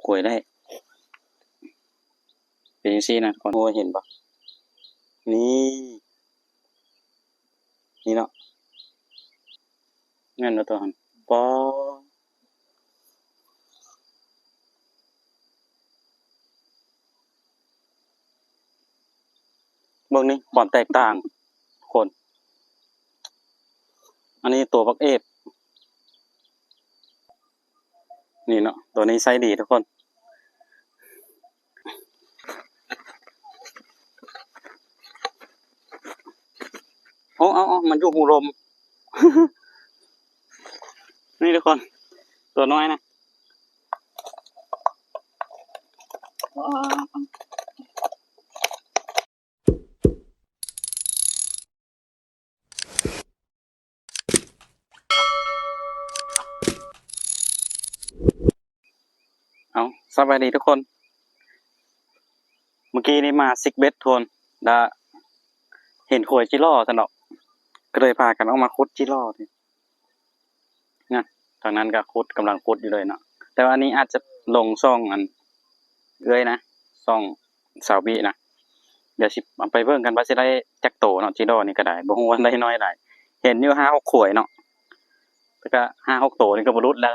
ຂວາຍໄດ້ ເປັນຈັ່ງຊີ້ນະທຸກຄົນ. ໂອ້ຍ ເຫັນບໍ່? ນີ້ ນີ້ເນາະ ແມ່ນບໍ່ຕົວຫັ້ນ? ປໍ ເບິ່ງນີ້ຄວາມແຕກຕ່າງທຸກຄົນ ອັນນີ້ຕົວບັກເອບ ນີ້ເນາະ ຕົວນີ້ໃຊ້ດີທຸກຄົນ. ໂອ້ ເອົາໆ ມັນຢູ່ຮູລົມ ນີ້ທຸກຄົນ ຕົວນ້ອຍນະ. ເອົາ ສະບາຍດີທຸກຄົນ ມື້ກີ້ນີ້ມາຊິກເບັດທຸກຄົນ ລະເຫັນຂວາຍຈິລໍຊັ້ນດອກ ກະເລີຍພາກັນອອກມາຂຸດຈິລໍນີ້ນະ. ທາງນັ້ນກະຂຸດ ກຳລັງຂຸດຢູ່ເລີຍເນາະ ແຕ່ວ່າອັນນີ້ອາດຈະລົງຊ່ອງອັນເອື້ອຍນະ ຊ່ອງສາວບີນະ. ດຽວຊິເອົາໄປເບິ່ງກັນວ່າຊິໄດ້ຈັກໂຕເນາະ ຈິລໍນີ້ກະໄດ້ ບໍ່ຮູ້ວ່າໄດ້ນ້ອຍຫຼາຍ ເຫັນຢູ່ຫ້າຫົກຂວາຍເນາະ ແຕ່ກະຫ້າຫົກໂຕນີ້ກະບໍ່ຫຼຸດແລ້ວ.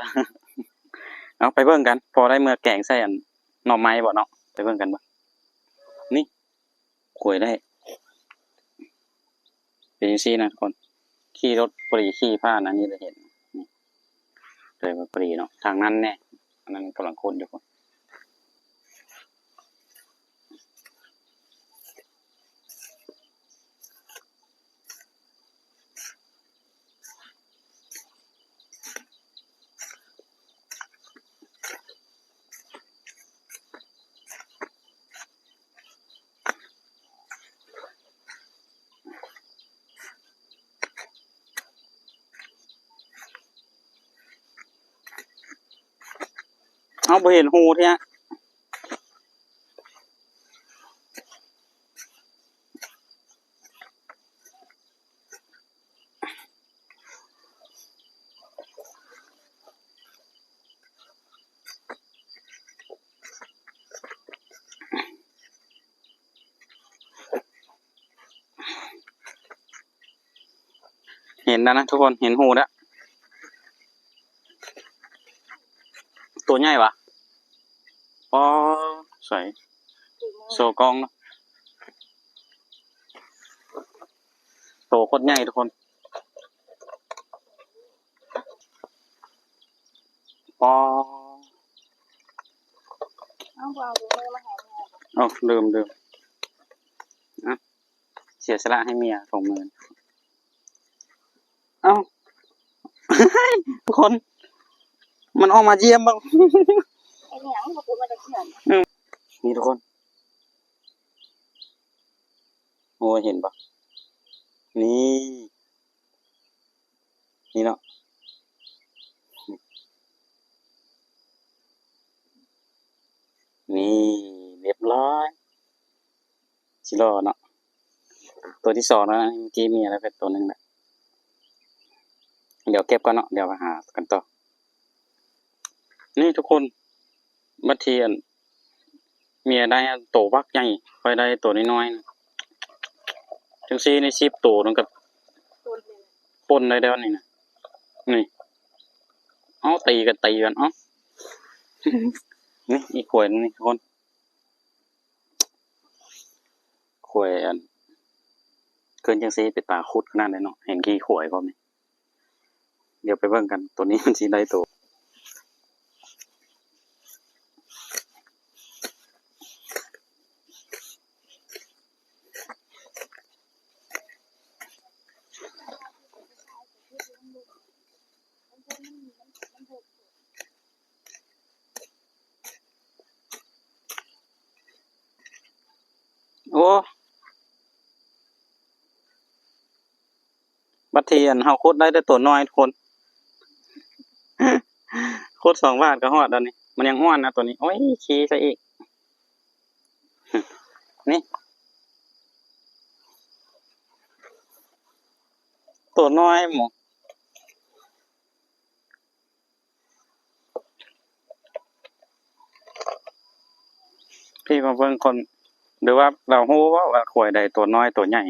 ເອົາໄປເບິ່ງກັນ ພໍໄດ້ເມືອແກງໃສ່ອັນໜໍ່ໄມ້ບໍ່ເນາະ ໄປເບິ່ງກັນເບິ່ງ. ນີ້ ຂວາຍໄດ້ ເປັນຈັ່ງຊີ້ນະທຸກຄົນ ຂີ່ລົດພໍດີຂີ່ຜ່ານອັນນີ້ລະເຫັນ ນີ້ ເລີຍວ່າພໍດີເນາະ ທາງນັ້ນແນ່ ອັນນັ້ນກຳລັງຂຸດຢູ່ພຸ້ນ. ເຮົາບໍ່ເຫັນຮູແທ້. ເຫັນແລ້ວນະທຸກຄົນ ເຫັນຮູແລ້ວ ໂຕໃຫຍ່ຫວາ ປໍ ໃສ ໂຊກ້ອງເນາະ ໂຕໂຄດໃຫຍ່ທຸກຄົນ ປໍ ເອົາ ລືມ ລືມ ອ່ະ ເສຍສະຫຼະໃຫ້ເມຍ ສອງໝື່ນ. ເອົ້າ ທຸກຄົນ ມັນອອກມາຢ້ຽມເບິ່ງ ເປັນຫຍັງ ບໍ່ກົດມາແຕ່ເທື່ອ ອືມ ນີ້ທຸກຄົນ ໂອ້ຍ ເຫັນບໍ່ ນີ້ ນີ້ເນາະ ນີ້ ລຽບຮ້ອຍ ຊິຫຼໍ່ເນາະ ໂຕທີສອງແລ້ວນະ ເມື່ອກີ້ມີແລ້ວກໍໂຕໜຶ່ງແຫຼະ ດຽວເກັບກ່ອນເນາະ ດຽວໄປຫາກັນຕໍ່. ນີ້ທຸກຄົນ ບັດທີອັນ ເມຍໄດ້ໂຕບັກໃຫຍ່ ຂ້ອຍໄດ້ໂຕນ້ອຍໆ ຈັ່ງຊີ້ນີ້ ສິບໂຕນັ້ນກໍປົນໄດ້ແລ້ວນີ້ນະ ນີ້ ເອົາ ຕີກັນ ຕີກັນ ເອົາ ນີ້ອີກຂວາຍໜຶ່ງນີ້ທຸກຄົນ ຂວາຍອັນ ຂຶ້ນຈັ່ງຊີ້ເປັນຕາຂຸດຂະໜາດໃດເນາະ ເຫັນຂີ້ຂວາຍພ້ອມນີ້. ດຽວໄປເບິ່ງກັນ ໂຕນີ້ມັນຊິໄດ້ໂຕ ໂອ້ ບັດທີອັນເຮົາຂຸດໄດ້ແຕ່ໂຕນ້ອຍທຸກຄົນ ຂຸດສອງບາດກໍຮອດແລ້ວນີ້ ມັນຍັງອ່ອນນະໂຕນີ້ ໂອ້ຍ ຂີ້ໃສ່ອີກ ນີ້ ໂຕນ້ອຍໝູ. ພີ່ມາເບິ່ງຄົນ ຫຼືວ່າລາວຮູ້ບໍ່ວ່າຄວາຍໃດຕົວນ້ອຍຕົວໃຫຍ່?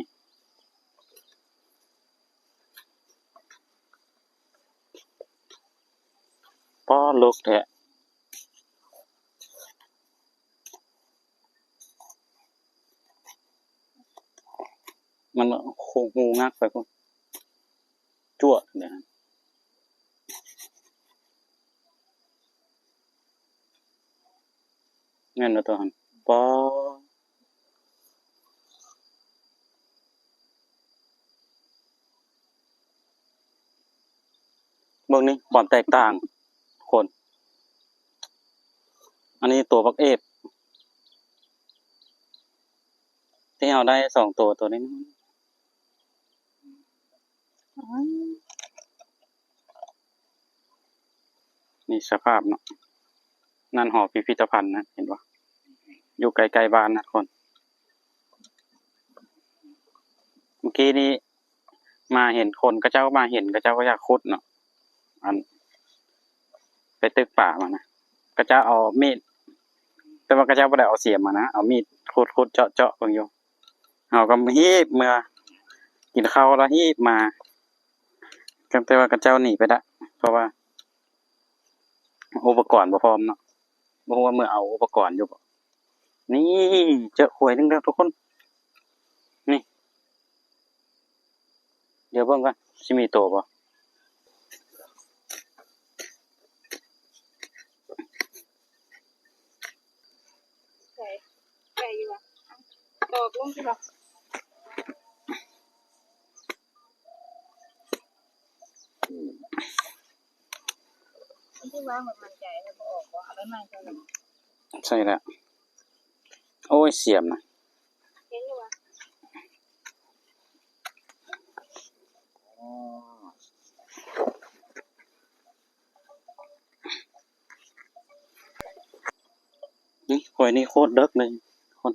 ປ້ອ ເລິກແທ້. ມັນໂຄງຮູງັກໄປພຸ້ນ ຈວດເລີຍ. ແມ່ນບໍ່ຕົວຫັ້ນ? ປ້ອ ເບິ່ງນີ້ຄວາມແຕກຕ່າງຄົນ ອັນນີ້ຕົວບັກເອບ ທີ່ເຮົາໄດ້ສອງຕົວ ຕົວນີ້ ນີ້ສະພາບເນາະ ນັ້ນຫໍພິພິທະພັນນະ ເຫັນບໍ່? ຢູ່ໃກ້ໆບ້ານນະຄົນ. ເມື່ອກີ້ນີ້ມາເຫັນຄົນ ເຂົາເຈົ້າມາເຫັນ ເຂົາເຈົ້າກໍຢາກຂຸດເນາະ ອັນ ໄປຕຶກປາມານະ ເຂົາເຈົ້າເອົາມີດ ແຕ່ວ່າເຂົາເຈົ້າບໍ່ໄດ້ເອົາສຽມມານະ ເອົາມີດຂຸດໆເຈາະໆເບິ່ງຢູ່. ເຮົາກໍຮີບເມືອ ກິນເຂົ້າແລ້ວຮີບມາ ແຕ່ວ່າເຂົາເຈົ້າໜີໄປລະ ເພາະວ່າອຸປະກອນບໍ່ພ້ອມເນາະ. ບໍ່ຮູ້ວ່າເມືອເອົາອຸປະກອນຢູ່ບໍ່. ນີ້ ເຈີຄວາຍໜຶ່ງແລ້ວທຸກຄົນ ນີ້. ດຽວເບິ່ງກ່ອນ ຊິມີໂຕບໍ່? ໃສ່ ໃສ່ຢູ່ຫວາ? ຕອກລົງຊິບໍ່? ມັນຄືວ່າມັນໝັ້ນໃຈແລ້ວບໍ່ອອກບໍ່? ເອົາໄປໃໝ່ກ່ອນ. ໃສ່ແລ້ວ. ໂອ້ຍ ສຽມນະ. ເຫັນຢູ່ຫວາ? ອໍ ນີ້ ຂ້ອຍນີ້ໂຄດເດິກເລີຍ ຄົນ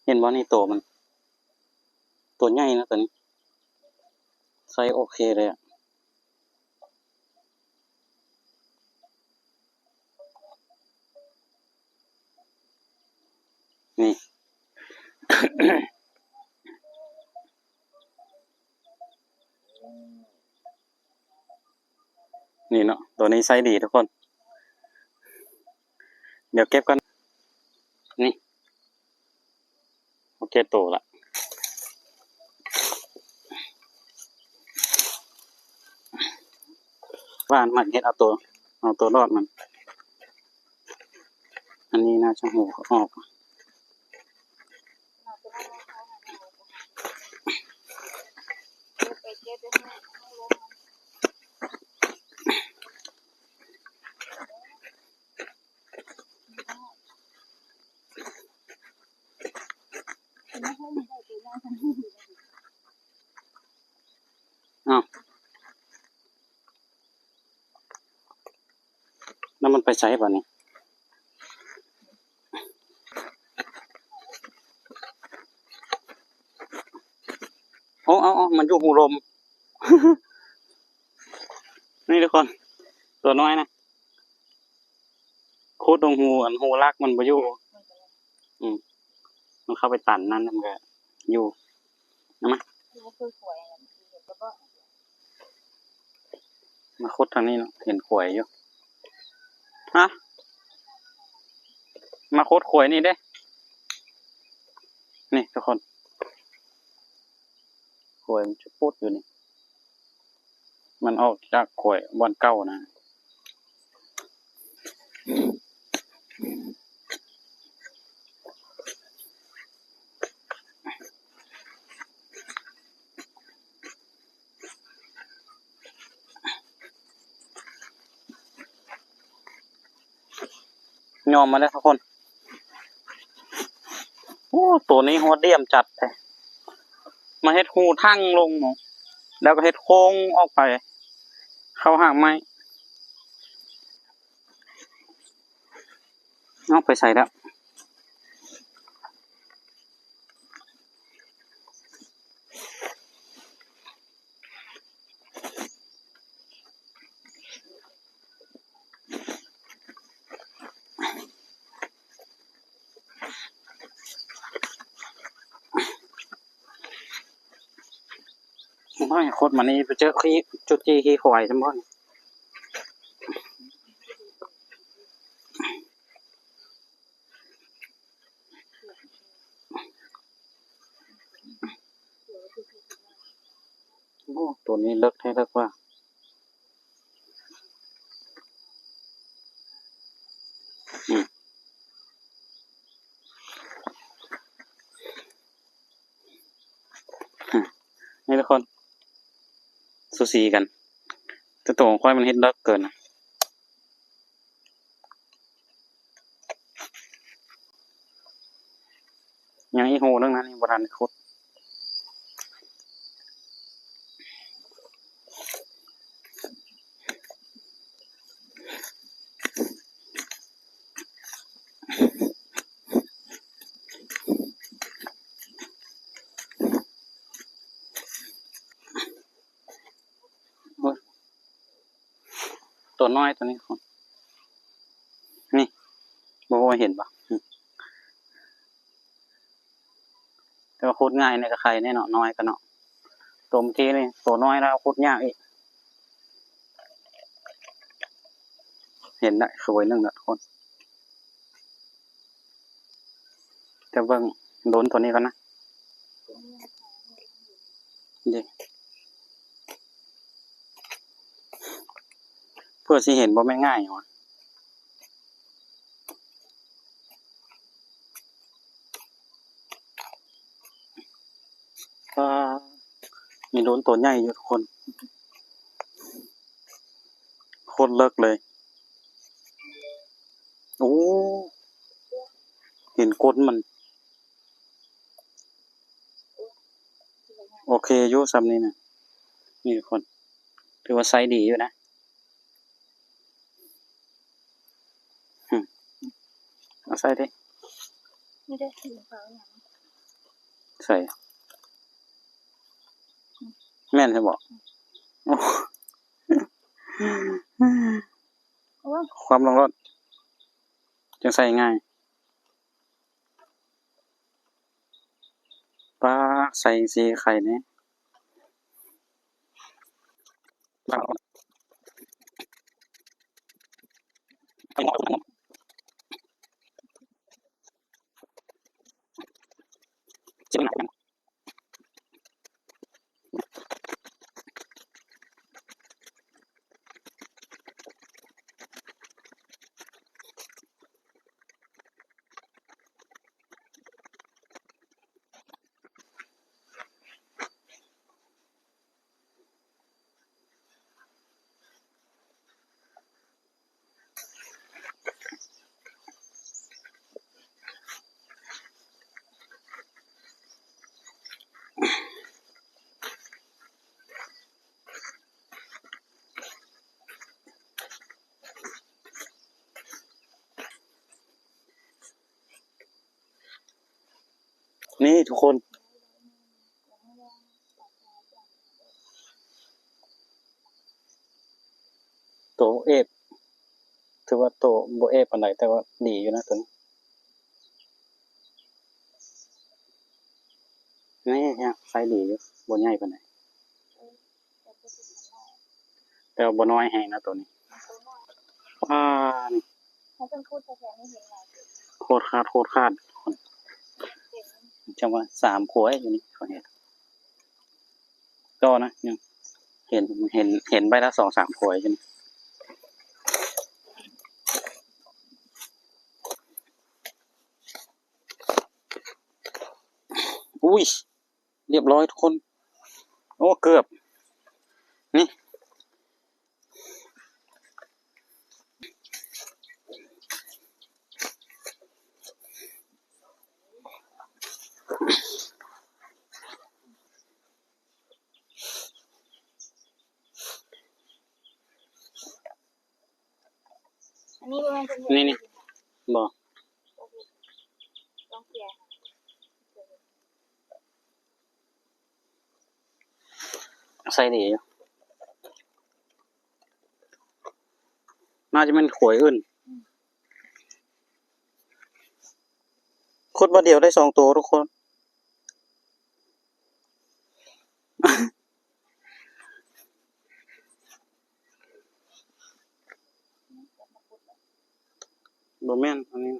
ເຫັນບໍ່ນີ້ໂຕມັນ ໂຕໃຫຍ່ນະໂຕນີ້ ໄຊໂອເຄເລີຍອະ. ນີ້ ນີ້ເນາະ ໂຕນີ້ໃຊ້ດີທຸກຄົນ. ດຽວເກັບກ່ອນ ນີ້ ໂອເຄ ໂຕລະ ວ່າມັນເຮັດເອົາໂຕ ເອົາໂຕລອດມັນ. ອັນນີ້ໜ້າຈະຫູອອກ. ອ້າວ ແລ້ວມັນໄປໃສບາດນີ້? ໂອ້ ເອົາໆ ມັນຢູ່ຮູລົມ. ນີ້ທຸກຄົນ ຕົວນ້ອຍນະ ຂຸດລົງຮູ ອັນຮູຫຼັກມັນບໍ່ຢູ່. ອືມ ມັນເຂົ້າໄປຕັນນັ້ນ ມັນກໍຢູ່. ເອົາມາ ມາຂຸດທາງນີ້ເນາະ ເຫັນຂວາຍຢູ່. ຮະ ມາຂຸດຂວາຍນີ້ເດ້ ນີ້ທຸກຄົນ ຂວາຍມັນຈະປຸດຢູ່ນີ້ ມັນອອກຈາກຂວາຍບ່ອນເກົ່ານະ. ຍອມມາແລ້ວທຸກຄົນ. ໂອ້ ໂຕນີ້ໂຫດດ່ຽມຈັດແທ້ ມາເຮັດຮູທັ່ງລົງເນາະ ແລ້ວກໍເຮັດໂຄ້ງອອກໄປ ເຂົ້າຫາກໄມ້. ເອົາ ໄປໃສແລ້ວ? ໂ ໂອ້ຍ ຂຸດມານີ້ໄປເຈີຂີ້ ຈຸດຈີ່ຂີ້ຄວາຍຊັ້ນບໍ່ນີ້. ໂອ້ ໂຕນີ້ເລິກແທ້ເລິກວ່າ. ອືມ ນີ້ທຸກຄົນ ສູສີກັນ ແຕ່ໂຕຂອງຂ້ອຍມັນເຮັດເລິກເກີນ. ຍັງອີກຮູໜຶ່ງນະ ນີ້ບໍ່ທັນໄດ້ຂຸດ. ໂອ້ຍ ຕົວນ້ອຍຕົວນີ້ ນີ້ ບໍ່ຮູ້ວ່າເຫັນບໍ່? ແຕ່ວ່າຂຸດງ່າຍນີ້ກໍໄຄແນ່ເນາະ ນ້ອຍກໍເນາະ. ຕົວເມື່ອກີ້ນີ້ຕົວນ້ອຍແລ້ວຂຸດຍາກອີກ. ເຫັນໄດ້ຄືໜຶ່ງລະທຸກຄົນ. ແຕ່ເບິ່ງລຸ້ນຕົວນີ້ກ່ອນນະ ເດ້ ເພື່ອຊິເຫັນບໍ່ແມ່ນງ່າຍຫວາ. ປາ ມີລຸ້ນໂຕໃຫຍ່ຢູ່ທຸກຄົນ ໂຄດເລິກເລີຍ. ໂອ້ ເຫັນກົ້ນມັນ. ໂອເຄຢູ່ຊ່ຳນີ້ນະ ນີ້ທຸກຄົນ ຖືວ່າໃຊ້ດີຢູ່ນະ. ອືມ ເອົາໃສ່ເດ້ ນີ້ເດ້ ຂາວຫຍັງ ໃສ່ ແມ່ນໃຊ່ບໍ່? ໂອ້ ຄວາມລົງລົດ ຈັ່ງໃສ່ງ່າຍ. ປາ ໃສ່ຈັ່ງຊີ້ໄຄແນ່. ນີ້ທຸກຄົນ ໂຕເອບ ຖືວ່າໂຕບໍ່ເອບປານໃດ ແຕ່ວ່າດີຢູ່ນະໂຕນີ້. ນີ້ຍັງໃຊ້ດີຢູ່ ບໍ່ໃຫຍ່ປານໃດ ແຕ່ວ່າບໍ່ນ້ອຍແຮງນະໂຕນີ້. ວ້າ ນີ້ ມັນເປັນໂຄດແທ້ໆ ນີ້ເຫັນຫຼາຍ ໂຄດຂາດ ໂຄດຂາດ ຈັ່ງວ່າສາມຂົວຢູ່ນີ້ ຂ້ອຍເຫັນ ກໍນະ ຍັງເຫັນ ເຫັນ ເຫັນໃບລະສອງສາມຖ້ວຍຢູ່ນີ້. ອຸ້ຍ ລຽບຮ້ອຍທຸກຄົນ ໂອ້ ເກືອບ ນີ້. ອັນນີ້ບໍ່ແມ່ນເພິ່ນເຮັດ ນີ້ ນີ້ ບໍ່ ໃສ່ດີຢູ່ ໜ້າຈະແມ່ນຂົວອື່ນ ຂຸດບາດດຽວໄດ້ສອງໂຕທຸກຄົນ. ບໍ່ແມ່ນອັນນີ້.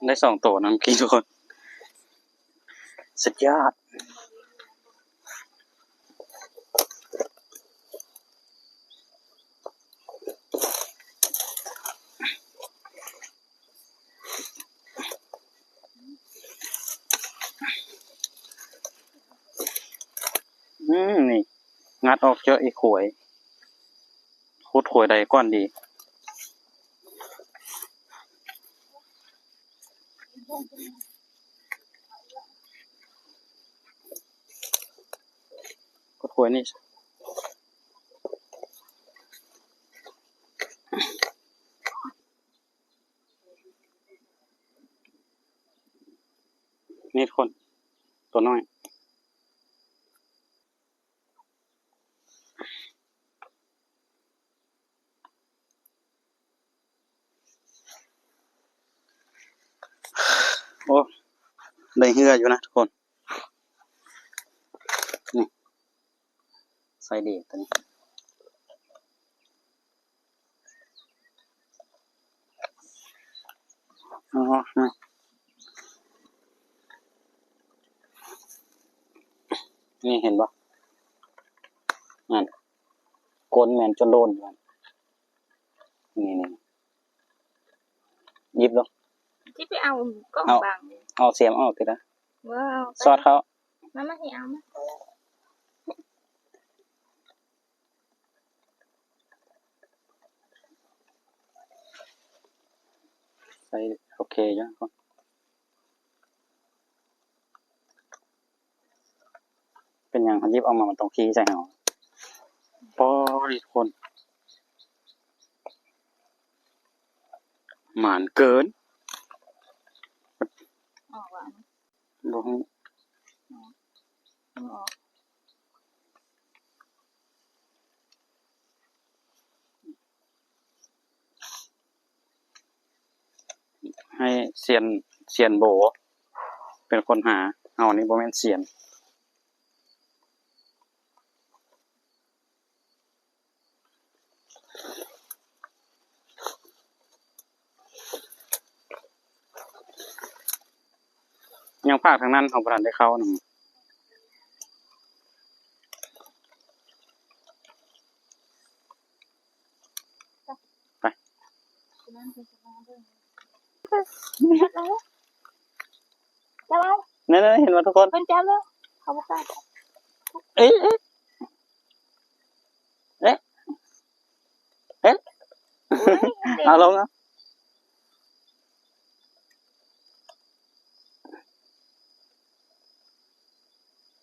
ໄດ້ສອງໂຕນຳກິນທຸກຄົນ ສຸດຍອດ. ອືມ ນີ້ ງັດອອກເຈາະອີກຂວຍ ຂຸດຂວຍໃດກ່ອນດີ? ຂຸດຂວຍນີ້ ນີ້ທຸກຄົນ ຕົວນ້ອຍ. ໂອ້ ໄດ້ເຮືອຢູ່ນະທຸກຄົນ ນີ້ ໃສ່ດີຕົວນີ້. ອໍ ນີ້ເຫັນບໍ່ ນັ້ນ ກົ້ນແມ່ນຈົນໂດນຢູ່ຫັ້ນ ນີ້ໆ ຫຍິບລົງ ຊິໄປເອົາກ້ອງບັງ ເອົາສຽມອອກຕິລະ ບໍ່ເອົາ ສອດເຂົ້າ ມາ ມາ ຊິເອົາມາ. ໃສ່ໂອເຄຢູ່ ເປັນຫຍັງເຮົາຫຍິບອອກມາ ມັນຕ້ອງຂີ້ໃສ່ເຮົາ. ປອດ ທຸກຄົນ ໝານເກີນ ອອກວ່າ ບໍ່ຮູ້ ອອກ ໃຫ້ຊຽນ ຊຽນໂບເປັນຄົນຫາ ເຮົານີ້ບໍ່ແມ່ນຊຽນ. ຍັງພາກທາງນັ້ນເຮົາບໍ່ທັນໄດ້ເຂົ້ານຳ ໄປ ຈັບເອົາ ນັ້ນໆ ເຫັນບໍ່ທຸກຄົນ ເພິ່ນຈັບແລ້ວ ເຂົາບໍ່ກ້າຈັບ ເອີ ເອີ ເອີ ເອີ ໂອ້ຍ ເອົາລົງເອົາ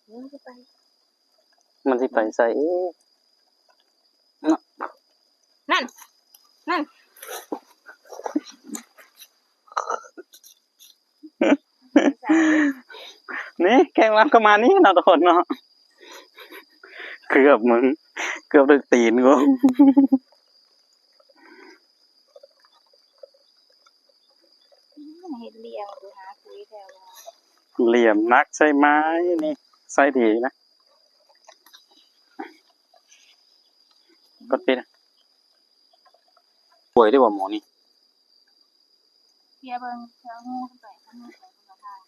ມັນຊິໄປ ມັນຊິໄປໃສອີກເນາະ ນັ້ນ ນັ້ນ. ນີ້ແກງລຳກໍມານີ້ເນາະທຸກຄົນເນາະ ເກືອບມຶງ ເກືອບຖືກຕີນກູ ເຮັດຫຼຽມ ຫາຄຸຍແຖວ ຫຼຽມໜັກໃສ່ໄມ້ນີ້ ໃສ່ດີນະ ກົດປິດ ປ່ວຍໄດ້ບໍ່ໝໍນີ້? ເພຍເບິ່ງ ເພຍງູໄປທາງນີ້ໄປຄົນລະທາງ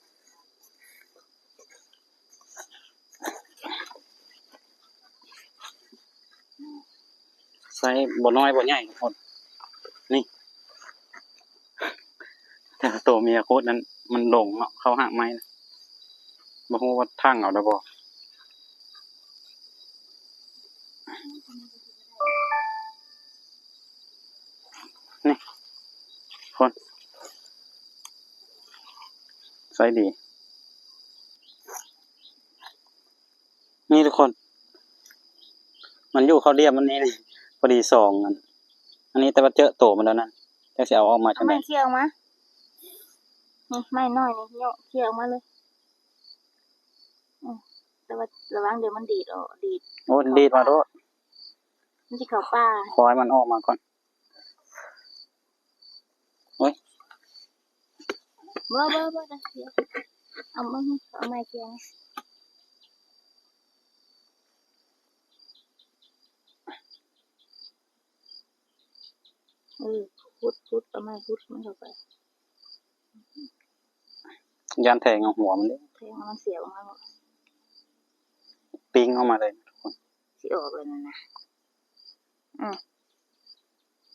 ໃສ່ບໍ່ນ້ອຍບໍ່ໃຫຍ່ທຸກຄົນ ນີ້ ແຕ່ໂຕເມຍໂຄດນັ້ນ ມັນລົງເນາະ ເຂົ້າຮາກໄມ້ນະ ບໍ່ຮູ້ວ່າທັ່ງເອົາໄດ້ບໍ່. ນີ້ຄົນ ໃສ່ດີ ນີ້ທຸກຄົນ ມັນຢູ່ເຂົ້າລຽບມັນນີ້ ພໍດີສອງອັນ ອັນນີ້ ແຕ່ວ່າເຈີໂຕມັນແລ້ວນັ້ນ ຈັກຊິເອົາອອກມາ ເອົາໄມ້ເຄຍອອກມາ ນີ້ ໄມ້ນ້ອຍນີ້ ເຍາະເຄຍອອກມາເລີຍ ອື ແຕ່ວ່າລະວັງດຽວມັນດີດອອກ ດີດ ໂອ້ ດີດມາໂລດ ມັນຊິເຂົ້າປ່າ ຂໍໃຫ້ມັນອອກມາກ່ອນ ໂອ້ຍ ບໍ່ ບໍ່ ບໍ່ ເອົາມາ ເອົາໄມ້ເຄຍ ເ ເອີ ຂຸດ ຂຸດ ເອົາໄມ້ຂຸດມັນເຂົ້າໄປ. ຢ້ານແທງເອົາຫົວມັນເດ້. ແທງເອົາມັນສຽບອອກມາໂລດ. ປີ້ງອອກມາເລີຍທຸກຄົນ. ຊິອອກແລ້ວນັ້ນນະ. ອືມ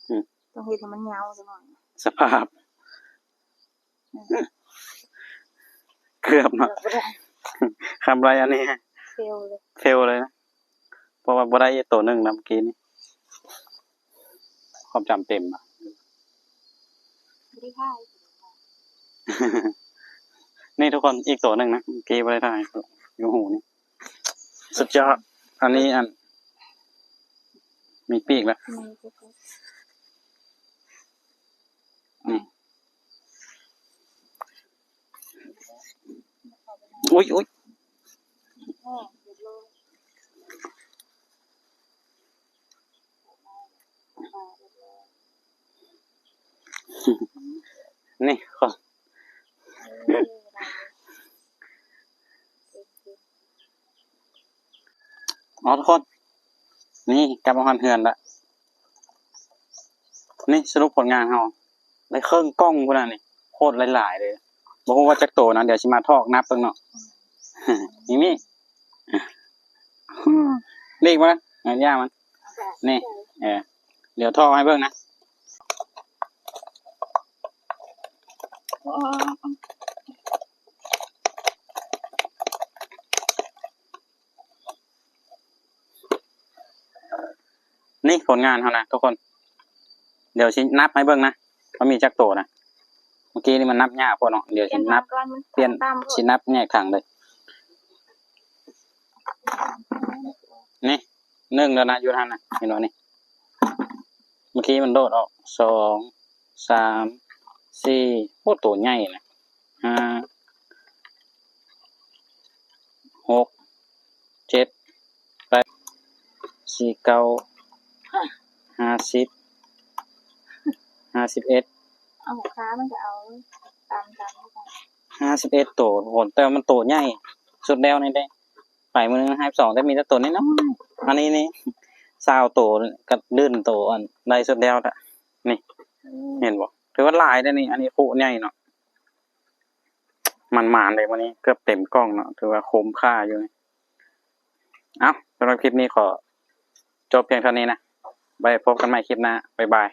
ອືມ ຕ້ອງເຮັດໃຫ້ມັນຍາວຈັກໜ້ອຍ. ສະພາບ ອືມ ເກືອບເນາະ. ເກືອບບໍ່ໄດ້. ຄຳໄລອັນນີ້ ເຟວເລີຍ ເຟວເລີຍນະ. ເພາະວ່າບໍ່ໄດ້ອີກໂຕໜຶ່ງນຳກີ້ນີ້ ຄວາມຈຳເຕັມ. ບໍ່ໄດ້ຖ່າຍ. ນີ້ທຸກຄົນ ອີກໂຕໜຶ່ງນະ ກີ້ບໍ່ໄດ້ຖ່າຍ ຢູ່ຫູນີ້. ສຸດຍອດ. ອັນນີ້ ອັນ ມີປີກແລ້ວ. ອືມ ນີ້ ອຸ້ຍ ອຸ້ຍ. ນີ້ ເອົາ ທຸກຄົນ ນີ້ກັບມາຮອດເຮືອນລະ. ນີ້ສະຫຼຸບຜົນງານເຮົາ ໄດ້ເຄິ່ງກ່ອງພຸ້ນນະນີ້. ໂຄດຫຼາຍໆເລີຍ. ບໍ່ຮູ້ວ່າຈັກໂຕນະ ດຽວຊິມາຖອກນັບເບິ່ງເນາະ. ມີມີດ ມີດບໍ່ລະ? ເອົາຢ່າມັນ ນີ້ ເອີ ດຽວຖອກໃຫ້ເບິ່ງນະ. ນີ້ຜົນງານເຮົານະທຸກຄົນ. ດຽວຊິນັບໃຫ້ເບິ່ງນະ ວ່າມີຈັກໂຕນະ. ເມື່ອກີ້ນີ້ມັນນັບຍາກໂພດເນາະ. ດຽວຊິນັບ ປ່ຽນ ຊິນັບແຍກຖັງເລີຍ. ນີ້ ໜຶ່ງແລ້ວນະ ຢູ່ຫັ້ນນະ ເຫັນບໍ່ນີ້? ເມື່ອກີ້ມັນໂດດອອກ ສອງ ສາມ ສີ່ ໂອ້ ໂຕໃຫຍ່ນະ. ຫ້າ ຫົກ ເຈັດ ແປດ ສີ່ ເກົ້າ ຫ້າ ສິບ ຫ້າ ສິບເອັດ ເອົາຂາມັນກໍເອົາຕາມ ຕາມ ຫ້າສິບເອັດໂຕທຸກຄົນ. ແຕ່ວ່າມັນໂຕໃຫຍ່ສຸດແລ້ວນີ້ເດ້. ໄປມື້ໜຶ່ງຫ້າສິບສອງ ແຕ່ມີແຕ່ໂຕນ້ອຍໆ. ອັນນີ້ນີ້ ຊາວໂຕ ກະດຶ້ນໂຕອັນໃຫຍ່ສຸດແລ້ວລະ. ນີ້ ເຫັນບໍ່? ຖືວ່າຫຼາຍເດ້ນີ້. ອັນນີ້ຄຸໃຫຍ່ເນາະ. ໝານໆເດ້ມື້ນີ້ ເກືອບເຕັມກ່ອງເນາະ. ຖືວ່າຄຸ້ມຄ່າຢູ່. ເອົ້າ ສຳລັບຄລິບນີ້ຂໍຈົບພຽງເທົ່ານີ້ນະ. ໄວ້ພົບກັນໃໝ່ຄລິບໜ້າ. ບາຍບາຍ.